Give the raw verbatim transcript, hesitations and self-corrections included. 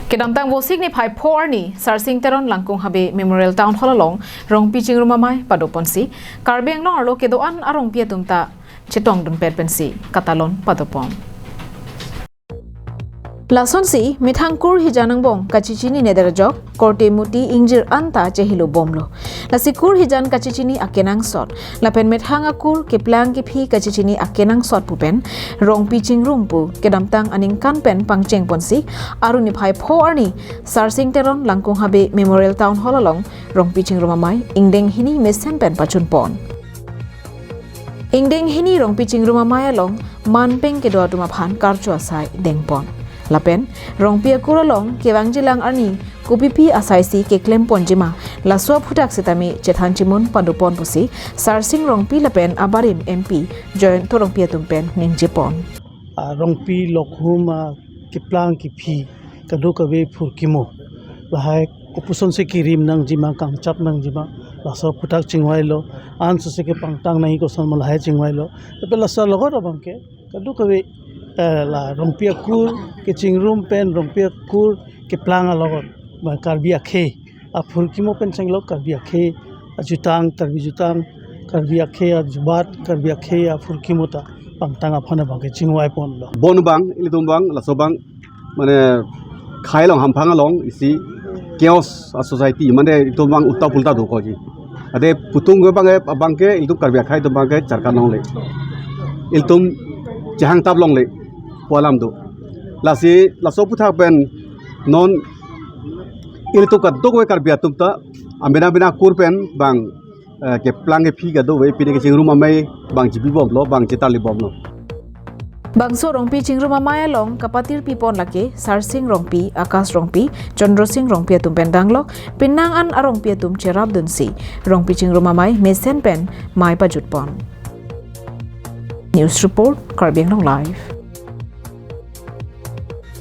Kedamtang Vosik niphai pho arni Sarsing Teron Langkung Habe Memorial Town Hall along Rongpi Chingrum Amei padoponsi Karbi Anglong arlo kedo-an arongpi atum ta chetongdun pet pensi katalon padopon. Lasonsi methang kur hijan angbong kachechini neder ajok korte muti ingjir anta chehelo bomlo. Lasi kur hijan kachechini akenangsot lapen methang akur keplang kephi kachechini akenangsot pu pen Rongpi Chingrum pu kedamtang aningkan pen pangchengponsi arni niphai pho arni Sarsing Teron Langkung Habe Memorial Town Hall along Rongpi Chingrum Amei ingdeng hini mesen pen pachunpon. Ingdeng hini Rongpi Chingrum Amei along manpeng kedo atum aphan karcho asai dengpon. Lapen Rongpi akur along kevangjilang arni kopipi asaisi keklemponjima, laso aphuthak sitame chethan chimun padopon pusi Sarsing Rongpi lapen abarim M P Jayanta Rongpi atum pen ningjepon. A, Rongpi lokhum a keplang kephi kadokave phurkimo lahai kopusonsi kerim nangjima, kangchap nangjima, laso aphuthak chingvailo, ansose kepangtang nangji kosonma lahai chingvailo. Lapen laso alogot abangke kadokave, eh, la Rongpi akur kechingrum pen Rongpi akur keplang alogot ba Karbi akhei aphurkimo pen chenglok, Karbi akhei ajutang, Karbi jutang, Karbi akhei ajubat, Karbi akhei aphurkimo ta pangtang aphan abangke chingvaiponlo. Bon abang, ilitum abang, laso abang, mane khei along hamphang along isi chaos a society, mane ilitum abang ulta pulta dokoji. Ade puthot abang, abangke ilitum Karbi akhei atum abangke charkan longle. Ilitum chehangtap longle pu alam do. Lasi laso aphuthak pen non ilitum kadokave Karbi atum ta amena mena kur pen bang, eh, keplang kephi kadokave pine kechingrum amei bang chibibomlo, bang chetarlibomlo. Bangso Rongpi Chingrum Amei along kapatirpipon lake Sarsing Rongpi, Akash Rongpi, Chandra Sing Rongpi atum pen danglok penang an arongpi atum cherapdunsi Rongpi Chingrum Amei mesen pen mei pajutpon. News report, Karbi Anglong Live.